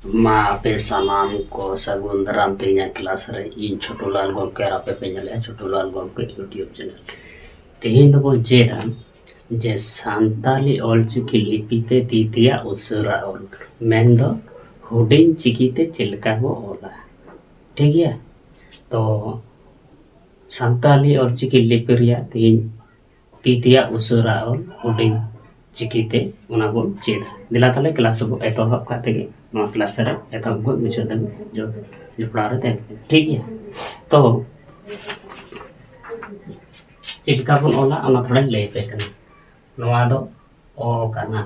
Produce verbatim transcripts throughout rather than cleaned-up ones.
ᱢᱟ ᱟᱯᱮ ᱥᱟᱱᱟᱢ ᱠᱚ ᱥᱟᱹᱜᱩᱱ ᱫᱟᱨᱟᱢ ᱛᱮᱦᱮᱧᱟᱜ ᱠᱞᱟᱥ ᱨᱮ᱾ ᱤᱧ ᱪᱷᱳᱴᱩ ᱞᱟᱞ ᱜᱚᱢᱠᱮ ᱟᱨ ᱟᱯᱮ ᱯᱮ ᱧᱮᱞᱮᱫᱼᱟ ᱪᱷᱳᱴᱩ ᱞᱟᱞ ᱜᱚᱢᱠᱮ YouTube ᱪᱮᱱᱮᱞ᱾ ᱛᱮᱦᱮᱧ ᱫᱚᱵᱚᱱ ᱪᱮᱫᱟ ᱡᱮ ᱥᱟᱱᱛᱟᱞᱤ ᱚᱞᱪᱤᱠᱤ ᱞᱤᱯᱤ ᱛᱮ ᱛᱤ ᱛᱮᱭᱟᱜ ᱩᱥᱟᱹᱨᱟ ᱚᱞ, ᱢᱮᱱᱫᱚ ᱦᱩᱰᱤᱧ ᱪᱤᱠᱤ ᱛᱮ ᱪᱮᱫ ᱞᱮᱠᱟ ᱵᱚ ᱚᱞᱟ᱾ ᱴᱷᱤᱠ ᱜᱮᱭᱟ? ᱛᱚ ᱥᱟᱱᱛᱟᱞᱤ ᱚᱞᱪᱤᱠᱤ ᱞᱤᱯᱤ ᱨᱮᱭᱟᱜ ᱛᱮᱦᱮᱧ ᱛᱤ ᱛᱮᱭᱟᱜ ᱩᱥᱟᱹᱨᱟ ᱚᱞ ᱦᱩᱰᱤᱧ ᱪᱤᱠᱤ ᱛᱮ ᱚᱱᱟ ᱵᱚᱱ ᱪᱮᱫᱟ᱾ ᱫᱮᱞᱟ ᱛᱟᱦᱞᱮ ᱠᱞᱟᱥ ᱵᱚ ᱮᱛᱚᱦᱚᱵ ᱠᱟᱜ ᱛᱮᱜᱮ ᱱᱚᱣᱟ ᱠᱞᱟᱥ ᱨᱮ ᱮᱛᱚᱦᱚᱵ ᱠᱷᱚᱱ ᱢᱩᱪᱟᱹᱫ ᱫᱷᱟᱹᱵᱤᱡ ᱡᱚ-, ᱡᱚᱯᱲᱟᱣ ᱨᱮ ᱛᱟᱦᱮᱱ ᱯᱮ᱾ ᱴᱷᱤᱠ ᱜᱮᱭᱟ? ᱛᱚ ᱪᱮᱫ ᱞᱮᱠᱟ ᱵᱚᱱ ᱚᱞᱟ ᱚᱱᱟ ᱛᱷᱚᱲᱟᱧ ᱞᱟᱹᱭ ᱟᱯᱮ ᱠᱟᱱᱟ᱾ ᱱᱚᱣᱟ ᱫᱚ ᱚ ᱠᱟᱱᱟ,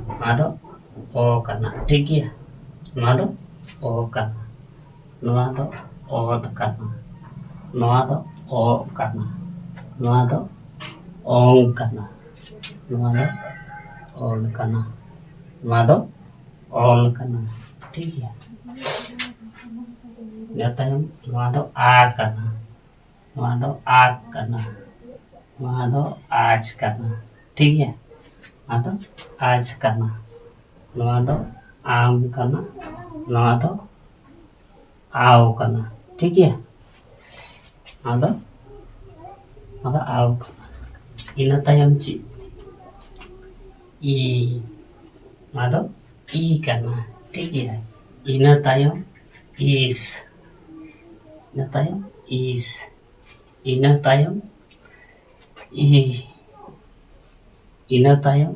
ᱱᱚᱣᱟ ᱫᱚ ᱚ ᱠᱟᱱᱟ᱾ ᱴᱷᱤᱠ ᱜᱮᱭᱟ? ᱱᱚᱣᱟ ᱫᱚ ᱚ ᱠᱟᱱᱟ, ᱱᱚᱣᱟ ᱫᱚ ᱚᱛ ᱠᱟᱱᱟ, ᱱᱚᱣᱟ ᱫᱚ ᱚᱜ ᱠᱟᱱᱟ, ᱱᱚᱣᱟ ᱫᱚ ᱚᱝ ᱠᱟᱱᱟ, ᱱᱚᱣᱟ ᱫᱚ ᱚᱞ ᱠᱟᱱᱟ, ᱱᱚᱣᱟ ᱫᱚ ᱚᱞ ᱠᱟᱱᱟ᱾ ᱴᱷᱤᱠ ᱜᱮᱭᱟ? ᱤᱱᱟᱹ ᱛᱟᱭᱚᱢ ᱱᱚᱣᱟ ᱫᱚ ᱟ ᱠᱟᱱᱟ, ᱱᱚᱣᱟ ᱫᱚ ᱟᱠ ᱠᱟᱱᱟ, ᱱᱚᱣᱟ ᱫᱚ ᱟᱡ ᱠᱟᱱᱟ᱾ ᱴᱷᱤᱠ ᱜᱮᱭᱟ? ᱱᱚᱣᱟ ᱫᱚ ᱟᱡ ᱠᱟᱱᱟ, ᱱᱚᱣᱟ ᱫᱚ ᱟᱢ ᱠᱟᱱᱟ, ᱱᱚᱣᱟ ᱫᱚ ᱟᱣ ᱠᱟᱱᱟ᱾ ᱴᱷᱤᱠ ᱜᱮᱭᱟ? ᱱᱚᱣᱟ ᱫᱚ, ᱱᱚᱣᱟ ᱫᱚ ᱟᱣ ᱠᱟᱱᱟ᱾ ᱤᱱᱟᱹ ᱛᱟᱭᱚᱢ ᱪᱮᱫ? ᱤ᱾ ᱱᱚᱣᱟ ᱫᱚ ᱤ ᱠᱟᱱᱟ᱾ ᱴᱷᱤᱠ ᱜᱮᱭᱟ? ᱤᱱᱟᱹ ᱛᱟᱭᱚᱢ ᱤᱥ, ᱤᱱᱟᱹ ᱛᱟᱭᱚᱢ ᱤᱥ, ᱤᱱᱟᱹ ᱛᱟᱭᱚᱢ ᱤ, ᱤᱱᱟᱹ ᱛᱟᱭᱚᱢ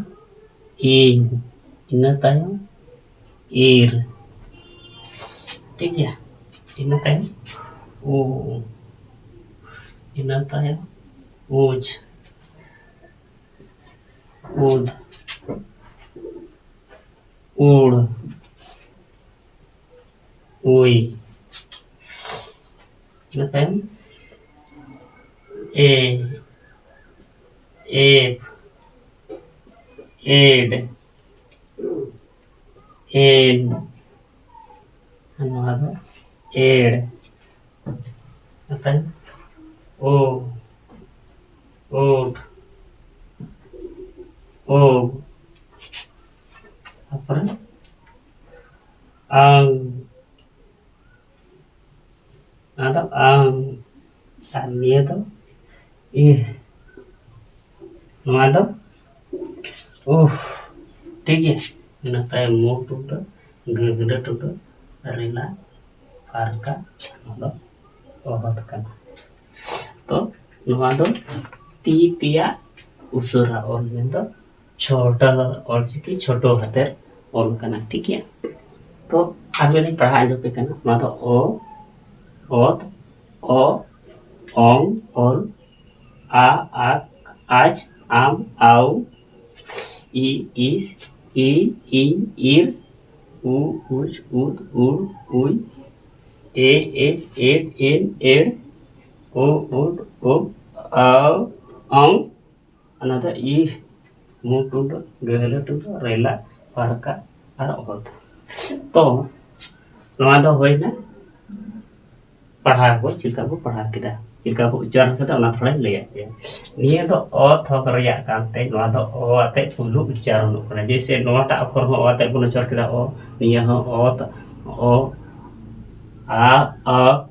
ᱤᱧ, ᱤᱱᱟᱹ ᱛᱟᱭᱚᱢ ᱤᱨ᱾ ᱴᱷᱤᱠ ᱜᱮᱭᱟ? ᱤᱱᱟᱹ ᱛᱟᱭᱚᱢ ᱩ, ᱤᱱᱟᱹ ᱛᱟᱭᱚᱢ ᱩᱡᱽ, ᱩᱫᱽ, ᱩᱲ, ᱩᱭ᱾ ᱤᱱᱟᱹ ᱛᱟᱭᱚᱢ ᱮ, ᱮᱯ, ᱮᱰ, ᱮᱱ, ᱟᱨ ᱱᱚᱣᱟ ᱫᱚ ᱮᱲ᱾ ᱤᱱᱟᱹ ᱛᱟᱭᱚᱢ ᱳ, ᱳᱴ, ᱳᱜ, ᱛᱟᱨᱯᱚᱨᱮ ᱟᱝ, ᱱᱚᱣᱟ ᱫᱚ ᱟᱝ᱾ ᱟᱨ ᱱᱤᱭᱟᱹ ᱫᱚ ᱤᱦ, ᱱᱚᱣᱟ ᱫᱚ ᱩᱦ᱾ ᱴᱷᱤᱠ ᱜᱮᱭᱟ᱾ ᱤᱱᱟᱹ ᱛᱟᱭᱚᱢ ᱢᱩ ᱴᱩᱰᱟᱹ, ᱜᱟᱹᱦᱞᱟᱹ ᱴᱩᱰᱟᱹ, ᱨᱮᱞᱟ ᱯᱷᱟᱨᱠᱟ, ᱱᱚᱣᱟ ᱫᱚ ᱚᱦᱚᱫ ᱠᱟᱱᱟ᱾ ᱛᱚ ᱱᱚᱣᱟ ᱫᱚ ᱛᱤ ᱛᱮᱭᱟᱜ ᱩᱥᱟᱹᱨᱟ ᱚᱞ, ᱢᱮᱱᱫᱚ ᱪᱷᱳᱴᱟ ᱚᱞᱪᱤᱠᱤ ᱪᱷᱳᱴᱳ ᱦᱟᱛᱮᱨ ᱚᱞ ᱠᱟᱱᱟ᱾ ᱴᱷᱤᱠ ᱜᱮᱭᱟ᱾ ᱛᱚ ᱟᱨ ᱢᱤᱫ ᱫᱷᱟᱣ ᱯᱟᱲᱦᱟᱣ ᱟᱸᱡᱚᱢ ᱯᱮ ᱠᱟᱱᱟ᱾ ᱱᱚᱣᱟ ᱫᱚ ᱚ, ᱚᱛ, ᱚ, ᱚᱝ, ᱚᱞ, ᱟ, ᱟᱠ, ᱟᱡ, ᱟᱢ, ᱟᱣ, ᱤ, ᱤᱥ, ᱤ, ᱤᱧ, ᱤᱨ, ᱩ, ᱩᱪ, ᱩᱫ, ᱩᱲ, ᱩᱭ, ᱮ, ᱮ, ᱮᱰ, ᱮᱱ, ᱮᱲ, ᱳ, ᱳᱰ, ᱳᱵ, ᱟᱣ, ᱚᱝ, ᱚᱱᱟ ᱫᱚ ᱤᱦ, ᱢᱩ ᱴᱩᱰᱟᱹ, ᱜᱟᱹᱦᱞᱟᱹ ᱴᱩᱰᱟᱹ, ᱨᱮᱞᱟ, ᱯᱟᱨᱠᱟ ᱟᱨ ᱚᱛ᱾ ᱛᱚ ᱱᱚᱣᱟ ᱫᱚ ᱦᱩᱭᱱᱟ ᱯᱟᱲᱦᱟᱣ ᱠᱚ, ᱪᱮᱫ ᱞᱮᱠᱟ ᱵᱚ ᱯᱟᱲᱦᱟᱣ ᱠᱮᱫᱟ, ᱪᱮᱫ ᱞᱮᱠᱟ ᱵᱚ ᱩᱪᱪᱟᱨᱚᱱ ᱠᱮᱫᱟ, ᱚᱱᱟ ᱛᱷᱚᱲᱟᱧ ᱞᱟᱹᱭᱟᱫ ᱯᱮᱭᱟ᱾ ᱱᱤᱭᱟᱹ ᱫᱚ ᱚ ᱛᱷᱚᱠ ᱨᱮᱭᱟᱜ ᱠᱟᱱᱛᱮ, ᱱᱚᱣᱟ ᱫᱚ ᱚ ᱟᱛᱮ ᱯᱩᱭᱞᱩ ᱩᱪᱪᱟᱨᱚᱱᱚᱜ ᱠᱟᱱᱟ᱾ ᱡᱮᱭᱥᱮ ᱱᱚᱣᱟᱴᱟᱜ ᱚᱠᱷᱚᱨ ᱦᱚᱸ ᱚ ᱟᱛᱮ ᱵᱚᱱ ᱩᱪᱪᱟᱨ ᱠᱮᱫᱟ, ᱚ, ᱱᱤᱭᱟᱹ ᱦᱚᱸ ᱚ, ᱚ, ᱟ, ᱚᱠ,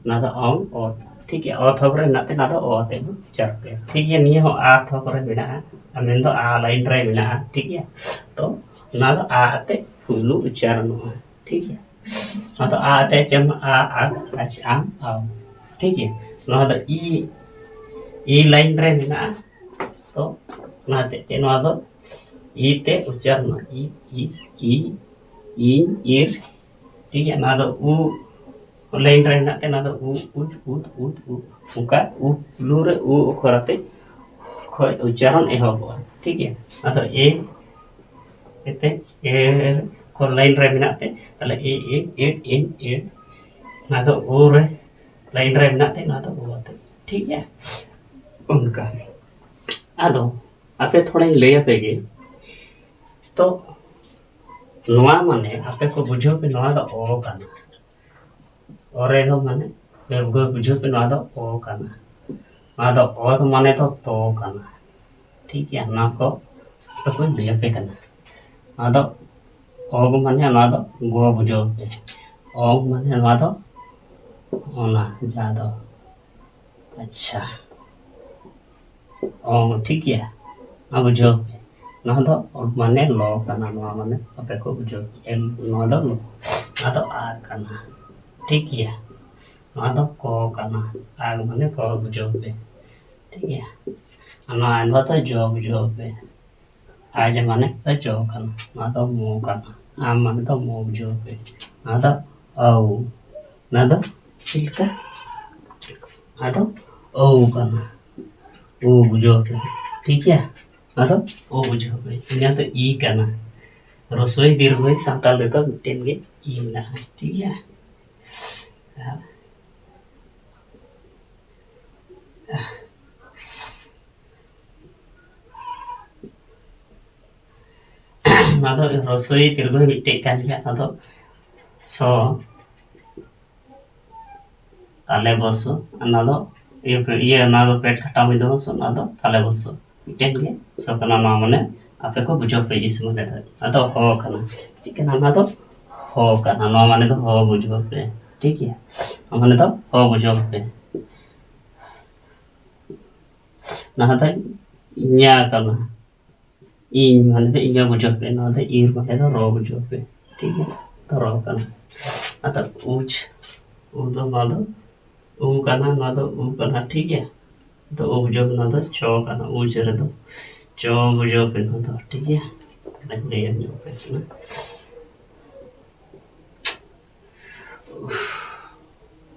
ᱚᱱᱟ ᱫᱚ ᱚᱝ, ᱚᱛ᱾ ᱴᱷᱤᱠ ᱜᱮᱭᱟ, ᱚ ᱛᱷᱚᱠ ᱨᱮ ᱢᱮᱱᱟᱜ ᱛᱮ ᱱᱚᱣᱟ ᱫᱚ ᱚ ᱟᱛᱮ ᱵᱚᱱ ᱩᱪᱪᱟᱨ ᱠᱮᱫᱟ᱾ ᱴᱷᱤᱠ ᱜᱮᱭᱟ, ᱱᱤᱭᱟᱹ ᱦᱚᱸ ᱟ ᱛᱷᱚᱠ ᱨᱮ ᱢᱮᱱᱟᱜᱼᱟ, ᱟᱨ ᱢᱮᱱᱫᱚ ᱟ ᱞᱟᱭᱤᱱ ᱨᱮ ᱢᱮᱱᱟᱜᱼᱟ᱾ ᱴᱷᱤᱠ ᱜᱮᱭᱟ, ᱛᱚ ᱚᱱᱟ ᱫᱚ ᱟ ᱟᱛᱮ ᱯᱩᱭᱞᱩ ᱩᱪᱪᱟᱨᱚᱱᱚᱜᱼᱟ᱾ ᱴᱷᱤᱠ ᱜᱮᱭᱟ, ᱱᱚᱣᱟ ᱫᱚ ᱟ ᱟᱛᱮ ᱪᱮᱫ ᱮᱢ, ᱟ, ᱟ, ᱟᱪ, ᱟᱢ, ᱟᱣ᱾ ᱴᱷᱤᱠ ᱜᱮᱭᱟ, ᱱᱚᱣᱟ ᱫᱚ ᱤ, ᱤ ᱞᱟᱭᱤᱱ ᱨᱮ ᱢᱮᱱᱟᱜᱼᱟ, ᱛᱚ ᱚᱱᱟ ᱦᱚᱛᱮᱡ ᱛᱮ ᱱᱚᱣᱟ ᱫᱚ ᱤ ᱛᱮ ᱩᱪᱪᱟᱨᱚᱱᱚᱜᱼᱟ᱾ ᱤ, ᱤᱥ, ᱤ, ᱤᱧ, ᱤᱨ᱾ ᱴᱷᱤᱠ ᱜᱮᱭᱟ, ᱱᱚᱣᱟ ᱫᱚ ᱩ ᱞᱟᱭᱤᱱ ᱨᱮ ᱢᱮᱱᱟᱜ ᱛᱮ ᱱᱚᱣᱟ ᱫᱚ ᱩ, ᱩᱪ, ᱩᱫ, ᱩᱫ, ᱩ᱾ ᱚᱱᱠᱟ ᱩ ᱯᱩᱭᱞᱩ ᱨᱮ ᱩ ᱚᱠᱷᱚᱨ ᱟᱛᱮ ᱠᱷᱚᱡ ᱩᱪᱪᱟᱨᱚᱱ ᱮᱦᱚᱵᱚᱜᱼᱟ᱾ ᱴᱷᱤᱠ ᱜᱮᱭᱟ, ᱟᱫᱚ ᱮ ᱮᱛᱮ ᱮ ᱠᱚ ᱞᱟᱭᱤᱱ ᱨᱮ ᱢᱮᱱᱟᱜ ᱛᱮ, ᱛᱟᱦᱞᱮ ᱮ, ᱮ, ᱮᱰ, ᱮᱱ, ᱮᱰ᱾ ᱱᱚᱣᱟ ᱫᱚ ᱳ ᱨᱮ ᱞᱟᱭᱤᱱ ᱨᱮ ᱢᱮᱱᱟᱜ ᱛᱮ ᱱᱚᱣᱟ ᱫᱚ ᱳ ᱟᱛᱮ᱾ ᱴᱷᱤᱠ ᱜᱮᱭᱟ, ᱚᱱᱠᱟ᱾ ᱟᱫᱚ ᱟᱯᱮ ᱛᱷᱚᱲᱟᱧ ᱞᱟᱹᱭ ᱟᱯᱮ ᱜᱮ᱾ ᱛᱚ ᱱᱚᱣᱟ ᱢᱟᱱᱮ ᱟᱯᱮ ᱠᱚ ᱵᱩᱡᱷᱟᱹᱣ ᱯᱮ, ᱱᱚᱣᱟ ᱫᱚ ᱚ ᱠᱟᱱᱟ᱾ ᱚ ᱨᱮ ᱫᱚ ᱢᱟᱱᱮ ᱵᱮᱵᱽᱜᱚ ᱵᱩᱡᱷᱟᱹᱣ ᱯᱮ, ᱱᱚᱣᱟ ᱫᱚ ᱚ ᱠᱟᱱᱟ᱾ ᱱᱚᱣᱟ ᱫᱚ ᱚ ᱫᱚ ᱢᱟᱱᱮ ᱫᱚ ᱛᱚ ᱠᱟᱱᱟ᱾ ᱴᱷᱤᱠ ᱜᱮᱭᱟ, ᱱᱚᱣᱟ ᱠᱚ ᱟᱯᱮ ᱠᱚᱧ ᱞᱟᱹᱭ ᱟᱯᱮ ᱠᱟᱱᱟ᱾ ᱱᱚᱣᱟ ᱫᱚ ᱚᱜ ᱢᱟᱱᱮ ᱱᱚᱣᱟ ᱫᱚ ᱜᱚ ᱵᱩᱡᱷᱟᱹᱣ ᱯᱮ᱾ ᱚᱜ ᱢᱟᱱᱮ ᱱᱚᱣᱟ ᱫᱚ ᱚᱱᱟ ᱡᱟᱦᱟᱸ ᱫᱚ, ᱟᱪᱪᱷᱟ, ᱚ, ᱴᱷᱤᱠ ᱜᱮᱭᱟ, ᱱᱚᱣᱟ ᱵᱩᱡᱷᱟᱹᱣ ᱯᱮ᱾ ᱱᱚᱣᱟ ᱫᱚ ᱢᱟᱱᱮ ᱞᱚ ᱠᱟᱱᱟ, ᱱᱚᱣᱟ ᱢᱟᱱᱮ ᱟᱯᱮ ᱠᱚ ᱵᱩᱡᱷᱟᱹᱣ ᱯᱮ᱾ ᱮᱞ, ᱱᱚᱣᱟ ᱫᱚ ᱞᱚ, ᱱᱚᱣᱟ ᱫᱚ ᱟ ᱠᱟᱱᱟ, ᱴᱷᱤᱠ ᱜᱮᱭᱟ᱾ ᱱᱚᱣᱟ ᱫᱚ ᱠᱚ ᱠᱟᱱᱟ, ᱟ ᱢᱟᱱᱮ ᱠᱚ ᱵᱩᱡᱷᱟᱹᱣ ᱯᱮ, ᱴᱷᱤᱠ ᱜᱮᱭᱟ᱾ ᱟᱨ ᱱᱚᱣᱟ ᱫᱚ ᱡᱚ ᱵᱩᱡᱷᱟᱹᱣ ᱯᱮ᱾ ᱟᱡ ᱢᱟᱱᱮ ᱫᱚ ᱡᱚ ᱠᱟᱱᱟ, ᱱᱚᱣᱟ ᱫᱚ ᱢᱚ ᱠᱟᱱᱟ, ᱟᱢ ᱢᱟᱱᱮ ᱫᱚ ᱢᱚ ᱵᱩᱡᱷᱟᱹᱣ ᱯᱮ, ᱱᱚᱣᱟ ᱫᱚ ᱟᱹᱣ, ᱱᱚᱣᱟ ᱫᱚ ᱪᱮᱫ ᱞᱮᱠᱟ? ᱱᱚᱣᱟ ᱫᱚ ᱟᱹᱣ ᱠᱟᱱᱟ, ᱟᱹᱣ ᱵᱩᱡᱷᱟᱹᱣ ᱯᱮ, ᱴᱷᱤᱠ ᱜᱮᱭᱟ? ᱱᱚᱣᱟ ᱫᱚ ᱟᱹᱣ ᱵᱩᱡᱷᱟᱹᱣ ᱯᱮ, ᱱᱚᱣᱟ ᱫᱚ ᱤ ᱠᱟᱱᱟ᱾ ᱨᱚᱥᱳᱭ ᱫᱤᱨᱜᱷᱚᱭ ᱥᱟᱱᱛᱟᱲ ᱨᱮᱫᱚ ᱢᱤᱫᱴᱮᱱ ᱜᱮ ᱤ ᱢᱮᱱᱟᱜᱼᱟ, ᱴᱷᱤᱠ ᱜᱮᱭᱟ? ᱱᱚᱣᱟ ᱫᱚ ᱨᱚᱥᱳᱭ ᱫᱤᱨᱜᱷᱚᱭ ᱢᱤᱫᱴᱮᱡ ᱠᱟᱱ ᱜᱮᱭᱟ, ᱚᱱᱟ ᱫᱚ ᱥᱚ, ᱛᱟᱞᱮ ᱵᱚᱥᱚ, ᱚᱱᱟ ᱫᱚ ᱤᱭᱟᱹ, ᱤᱭᱟᱹ, ᱚᱱᱟ ᱫᱚ ᱯᱮᱴ ᱠᱟᱴᱟ ᱢᱤᱫ ᱫᱚ ᱵᱚᱥᱚ, ᱚᱱᱟ ᱫᱚ ᱛᱟᱞᱮ ᱵᱚᱥᱚ᱾ ᱢᱤᱫᱴᱮᱱ ᱜᱮ ᱥᱚ ᱠᱟᱱᱟ, ᱱᱚᱣᱟ ᱢᱟᱱᱮ ᱟᱯᱮ ᱠᱚ ᱵᱩᱡᱷᱟᱹᱣ ᱯᱮ, ᱤᱥ ᱢᱟᱱᱮ ᱫᱚ᱾ ᱟᱫᱚ ᱦᱚ ᱠᱟᱱᱟ᱾ ᱪᱮᱫ ᱠᱟᱱᱟ? ᱚᱱᱟ ᱫᱚ ᱦᱚ ᱠᱟᱱᱟ᱾ ᱱᱚᱣᱟ ᱢᱟᱱᱮ ᱫᱚ ᱦᱚ ᱵᱩᱡᱷᱟᱹᱣ ᱯᱮ, ᱴᱷᱤᱠ ᱜᱮᱭᱟ? ᱱᱚᱣᱟ ᱢᱟᱱᱮ ᱫᱚ ᱦᱚ ᱵᱩᱡᱷᱟᱹᱣ ᱯᱮ᱾ ᱱᱚᱣᱟ ᱫᱚ ᱧᱟ ᱠᱟᱱᱟ᱾ ᱤᱧ ᱢᱟᱱᱮ ᱫᱚ ᱤᱧ ᱢᱟ ᱵᱩᱡᱷᱟᱹᱣ ᱯᱮ, ᱱᱚᱣᱟ ᱫᱚ ᱤᱨ ᱢᱟᱱᱮ ᱫᱚ ᱨᱚ ᱵᱩᱡᱷᱟᱹᱣ ᱯᱮ, ᱴᱷᱤᱠ ᱜᱮᱭᱟ? ᱫᱚ ᱨᱚ ᱠᱟᱱᱟ᱾ ᱟᱫᱚ ᱩᱡᱽ, ᱩ ᱫᱚ ᱱᱚᱣᱟ ᱫᱚ ᱩ ᱠᱟᱱᱟ, ᱱᱚᱣᱟ ᱫᱚ ᱩ ᱠᱟᱱᱟ, ᱴᱷᱤᱠ ᱜᱮᱭᱟ? ᱟᱫᱚ ᱩ ᱵᱩᱡᱷᱟᱹᱣ ᱯᱮ, ᱱᱚᱣᱟ ᱫᱚ ᱪᱚ ᱠᱟᱱᱟ, ᱩᱡᱽ ᱨᱮᱫᱚ ᱪᱚ ᱵᱩᱡᱷᱟᱹᱣ ᱯᱮ, ᱱᱚᱣᱟ ᱫᱚ, ᱴᱷᱤᱠ ᱜᱮᱭᱟ? ᱟᱫᱚᱧ ᱞᱟᱹᱭ ᱧᱚᱜ ᱟᱯᱮ ᱠᱟᱱᱟ᱾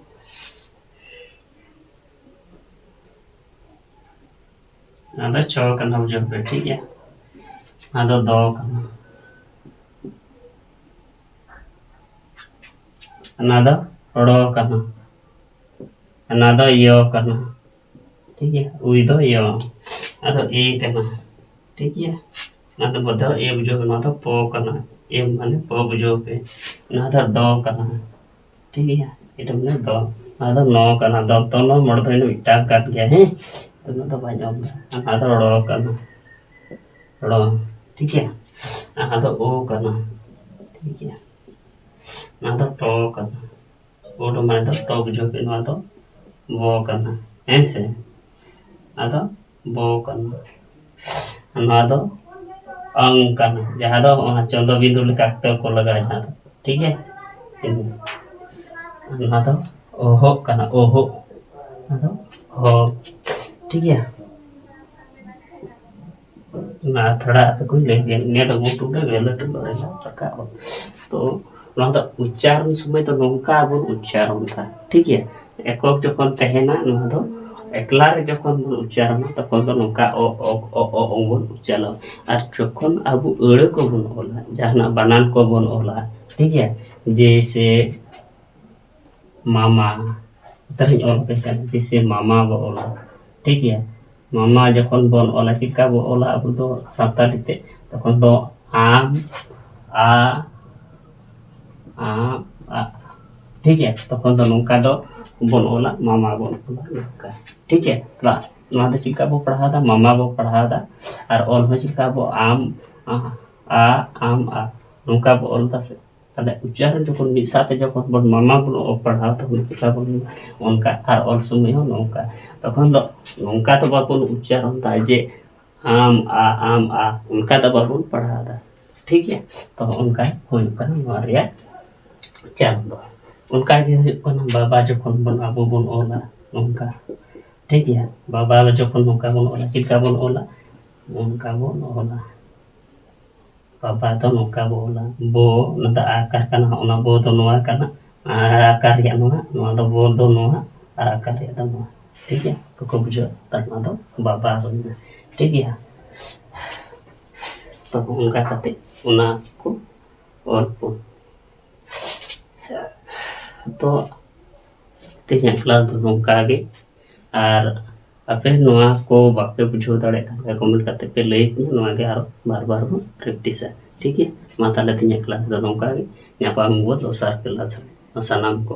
ᱱᱚᱣᱟ ᱫᱚ ᱪᱚ ᱠᱟᱱᱟ, ᱵᱩᱡᱷᱟᱹᱣ ᱯᱮ, ᱴᱷᱤᱠ ᱜᱮᱭᱟ? ᱱᱚᱣᱟ ᱫᱚ ᱫᱚ ᱠᱟᱱᱟ᱾ ᱚᱱᱟ ᱫᱚ ᱲᱚ ᱠᱟᱱᱟ᱾ ᱚᱱᱟ ᱫᱚ ᱭᱚ ᱠᱟᱱᱟ᱾ ᱴᱷᱤᱠ ᱜᱮᱭᱟ? ᱩᱭ ᱫᱚ ᱭᱚ᱾ ᱟᱫᱚ ᱮ ᱠᱟᱱᱟ᱾ ᱴᱷᱤᱠ ᱜᱮᱭᱟ? ᱚᱱᱟ ᱫᱚ ᱵᱚᱫᱚᱞ ᱮ ᱵᱩᱡᱷᱟᱹᱣ ᱯᱮ, ᱱᱚᱣᱟ ᱫᱚ ᱯᱚ ᱠᱟᱱᱟ᱾ ᱮ ᱢᱟᱱᱮ ᱯᱚ ᱵᱩᱡᱷᱟᱹᱣ ᱯᱮ᱾ ᱱᱚᱣᱟ ᱫᱚ ᱰᱚ ᱠᱟᱱᱟ᱾ ᱴᱷᱤᱠ ᱜᱮᱭᱟ? ᱮᱴᱟ ᱢᱟᱱᱮ ᱰᱚ᱾ ᱱᱚᱣᱟ ᱫᱚ ᱱᱚ ᱠᱟᱱᱟ᱾ ᱫᱚ ᱛᱚ ᱱᱚ ᱢᱚᱬᱮ ᱫᱚ ᱤᱱᱟᱹ ᱢᱤᱫᱴᱟᱝ ᱠᱟᱱ ᱜᱮᱭᱟ, ᱦᱮᱸ? ᱩᱱᱟᱹᱜ ᱫᱚ ᱵᱟᱹᱧ ᱚᱞ ᱫᱟ᱾ ᱱᱚᱣᱟ ᱫᱚ ᱲᱚ ᱠᱟᱱᱟ᱾ ᱲᱚ᱾ ᱴᱷᱤᱠ ᱜᱮᱭᱟ? ᱱᱚᱣᱟ ᱫᱚ ᱳ ᱠᱟᱱᱟ᱾ ᱴᱷᱤᱠ ᱜᱮᱭᱟ, ᱱᱚᱣᱟ ᱫᱚ ᱴᱚ ᱠᱟᱱᱟ᱾ ᱚ ᱫᱚ ᱢᱟᱱᱮ ᱫᱚ ᱴᱚ ᱵᱩᱡᱷᱟᱹᱣ ᱯᱮ, ᱱᱚᱣᱟ ᱫᱚ ᱵᱚ ᱠᱟᱱᱟ, ᱦᱮᱸ ᱥᱮ? ᱟᱫᱚ ᱵᱚ ᱠᱟᱱᱟ᱾ ᱱᱚᱣᱟ ᱫᱚ ᱚᱝ ᱠᱟᱱᱟ, ᱡᱟᱦᱟᱸ ᱫᱚ ᱚᱱᱟ ᱪᱚᱱᱫᱚ ᱵᱤᱱᱫᱩ ᱞᱮᱠᱟ ᱠᱚ ᱞᱟᱜᱟᱣ ᱡᱟᱦᱟᱸ ᱫᱚ, ᱴᱷᱤᱠ ᱜᱮᱭᱟ? ᱱᱚᱣᱟ ᱫᱚ ᱚᱦᱚᱜ ᱠᱟᱱᱟ, ᱚᱦᱚᱜ᱾ ᱟᱫᱚ ᱦᱚ, ᱴᱷᱤᱠ ᱜᱮᱭᱟ? ᱚᱱᱟ ᱛᱷᱚᱲᱟ ᱟᱯᱮ ᱠᱚᱧ ᱞᱟᱹᱭ ᱜᱮ, ᱱᱤᱭᱟᱹ ᱫᱚ ᱢᱩᱴᱩ ᱨᱮ ᱞᱟᱹᱴᱩ ᱞᱟᱹᱴᱩ ᱨᱟᱠᱟᱵ᱾ ᱛᱚ ᱱᱚᱣᱟ ᱫᱚ ᱩᱪᱪᱟᱨᱚᱱ ᱥᱚᱢᱚᱭ ᱫᱚ ᱱᱚᱝᱠᱟ ᱵᱚᱱ ᱩᱪᱪᱟᱨᱚᱱ ᱫᱟ, ᱴᱷᱤᱠ ᱜᱮᱭᱟ? ᱮᱠᱚᱠ ᱡᱚᱠᱷᱚᱱ ᱛᱟᱦᱮᱱᱟ, ᱱᱚᱣᱟ ᱫᱚ ᱮᱠᱞᱟ ᱨᱮ ᱡᱚᱠᱷᱚᱱ ᱵᱚᱱ ᱩᱪᱪᱟᱨᱚᱱᱟ, ᱛᱚᱠᱷᱚᱱ ᱫᱚ ᱱᱚᱝᱠᱟ ᱚ, ᱚ, ᱚ, ᱚ, ᱚ ᱵᱚᱱ ᱩᱪᱪᱟᱨᱚᱱᱟ᱾ ᱟᱨ ᱡᱚᱠᱷᱚᱱ ᱟᱵᱚ ᱟᱹᱲᱟᱹ ᱠᱚᱵᱚᱱ ᱚᱞᱟ, ᱡᱟᱦᱟᱱᱟᱜ ᱵᱟᱱᱟᱱ ᱠᱚᱵᱚᱱ ᱚᱞᱟ, ᱴᱷᱤᱠ ᱜᱮᱭᱟ? ᱡᱮᱭᱥᱮ ᱢᱟᱢᱟ, ᱱᱮᱛᱟᱨ ᱤᱧ ᱚᱞ ᱟᱯᱮ ᱠᱟᱱᱟ, ᱡᱮᱭᱥᱮ ᱢᱟᱢᱟ ᱵᱚ ᱚᱞᱟ, ᱴᱷᱤᱠ ᱜᱮᱭᱟ? ᱢᱟᱢᱟ ᱡᱚᱠᱷᱚᱱ ᱵᱚᱱ ᱚᱞᱟ, ᱪᱮᱫ ᱞᱮᱠᱟ ᱵᱚ ᱚᱞᱟ ᱟᱵᱚ ᱫᱚ ᱥᱟᱱᱛᱟᱲᱤ ᱛᱮ? ᱛᱚᱠᱷᱚᱱ ᱫᱚ ᱟᱢ, ᱟ, ᱟᱢ, ᱟ, ᱴᱷᱤᱠ ᱜᱮᱭᱟ? ᱛᱚᱠᱷᱚᱱ ᱫᱚ ᱱᱚᱝᱠᱟ ᱫᱚ ᱵᱚᱱ ᱚᱞᱟ, ᱢᱟᱢᱟ ᱵᱚᱱ ᱚᱞᱟ ᱱᱚᱝᱠᱟ, ᱴᱷᱤᱠ ᱜᱮᱭᱟ? ᱛᱚ ᱱᱚᱣᱟ ᱫᱚ ᱪᱮᱫ ᱞᱮᱠᱟ ᱵᱚ ᱯᱟᱲᱦᱟᱣ ᱫᱟ? ᱢᱟᱢᱟ ᱵᱚ ᱯᱟᱲᱦᱟᱣ ᱫᱟ᱾ ᱟᱨ ᱚᱞ ᱦᱚᱸ ᱪᱮᱫ ᱞᱮᱠᱟ ᱵᱚ ᱟᱢ, ᱟ, ᱟ, ᱟᱢ, ᱟ, ᱱᱚᱝᱠᱟ ᱵᱚ ᱚᱞ ᱫᱟ ᱥᱮ? ᱛᱟᱦᱞᱮ ᱩᱪᱪᱟᱨᱚᱱ ᱡᱚᱠᱷᱚᱱ ᱢᱤᱫ ᱥᱟᱶᱛᱮ ᱡᱚᱠᱷᱚᱱ ᱵᱚᱱ ᱢᱟᱢᱟ ᱵᱚᱱ ᱚᱞ ᱯᱟᱲᱦᱟᱣ, ᱛᱚᱠᱷᱚᱱ ᱪᱮᱠᱟ ᱵᱚᱱ ᱚᱱᱠᱟ, ᱟᱨ ᱚᱞ ᱥᱚᱢᱚᱭ ᱦᱚᱸ ᱱᱚᱝᱠᱟ᱾ ᱛᱚᱠᱷᱚᱱ ᱫᱚ ᱱᱚᱝᱠᱟ ᱫᱚ ᱵᱟᱵᱚᱱ ᱩᱪᱪᱟᱨᱚᱱ ᱫᱟ ᱡᱮ ᱟᱢ, ᱟ, ᱟᱢ, ᱟ, ᱚᱱᱠᱟ ᱫᱚ ᱵᱟᱵᱚᱱ ᱯᱟᱲᱦᱟᱣ ᱫᱟ, ᱴᱷᱤᱠ ᱜᱮᱭᱟ? ᱛᱚ ᱚᱱᱠᱟ ᱦᱩᱭᱩᱜ ᱠᱟᱱᱟ ᱱᱚᱣᱟ ᱨᱮᱭᱟᱜ ᱩᱪᱪᱟᱨᱚᱱ ᱫᱚ᱾ ᱚᱱᱠᱟ ᱜᱮ ᱦᱩᱭᱩᱜ ᱠᱟᱱᱟ ᱵᱟᱵᱟ ᱡᱚᱠᱷᱚᱱ ᱵᱚᱱ, ᱟᱵᱚ ᱵᱚᱱ ᱚᱞᱟ ᱱᱚᱝᱠᱟ, ᱴᱷᱤᱠ ᱜᱮᱭᱟ? ᱵᱟᱵᱟ ᱡᱚᱠᱷᱚᱱ ᱱᱚᱝᱠᱟ ᱵᱚᱱ ᱚᱞᱟ, ᱪᱮᱫ ᱞᱮᱠᱟ ᱵᱚᱱ ᱚᱞᱟ? ᱚᱱᱠᱟ ᱵᱚᱱ ᱚᱞᱟ᱾ ᱵᱟᱵᱟ ᱫᱚ ᱱᱚᱝᱠᱟ ᱵᱚ ᱚᱞᱟ, ᱵᱚ, ᱚᱱᱟ ᱫᱚ ᱟ ᱟᱠᱟᱨ ᱠᱟᱱᱟ, ᱚᱱᱟ ᱵᱚ ᱫᱚ ᱱᱚᱣᱟ ᱠᱟᱱᱟ, ᱟ ᱟᱠᱟᱨ ᱨᱮᱭᱟᱜ ᱱᱚᱣᱟ, ᱱᱚᱣᱟ ᱫᱚ ᱵᱚ ᱫᱚ ᱱᱚᱣᱟ, ᱟ ᱟᱠᱟᱨ ᱨᱮᱭᱟᱜ ᱫᱚ ᱱᱚᱣᱟ, ᱴᱷᱤᱠ ᱜᱮᱭᱟ? ᱵᱟᱠᱚ ᱵᱩᱡᱷᱟᱹᱣ, ᱛᱟᱦᱞᱮ ᱱᱚᱣᱟ ᱫᱚ ᱵᱟᱵᱟ ᱦᱩᱭᱱᱟ, ᱴᱷᱤᱠ ᱜᱮᱭᱟ? ᱛᱚ ᱚᱱᱠᱟ ᱠᱟᱛᱮ ᱚᱱᱟ ᱠᱚ ᱚᱞ ᱵᱚᱱ᱾ ᱛᱚ ᱛᱮᱦᱮᱧᱟᱜ ᱠᱞᱟᱥ ᱫᱚ ᱱᱚᱝᱠᱟ ᱜᱮ, ᱟᱨ ᱟᱯᱮ ᱱᱚᱣᱟ ᱠᱚ ᱵᱟᱯᱮ ᱵᱩᱡᱷᱟᱹᱣ ᱫᱟᱲᱮᱭᱟᱜ ᱠᱷᱟᱱ ᱠᱚᱢᱮᱱᱴ ᱠᱟᱛᱮ ᱯᱮ ᱞᱟᱹᱭ ᱟᱹᱧᱟ, ᱱᱚᱣᱟ ᱜᱮ ᱟᱨᱚ ᱵᱟᱨ ᱵᱟᱨ ᱵᱚᱱ ᱯᱨᱮᱠᱴᱤᱥᱟ, ᱴᱷᱤᱠ ᱜᱮᱭᱟ? ᱢᱟ ᱛᱟᱦᱞᱮ ᱛᱮᱦᱮᱧᱟᱜ ᱠᱞᱟᱥ ᱫᱚ ᱱᱚᱝᱠᱟ ᱜᱮ, ᱧᱟᱯᱟᱢ ᱟᱵᱚ ᱫᱚᱥᱟᱨ ᱠᱞᱟᱥ ᱨᱮ, ᱥᱟᱱᱟᱢ ᱠᱚ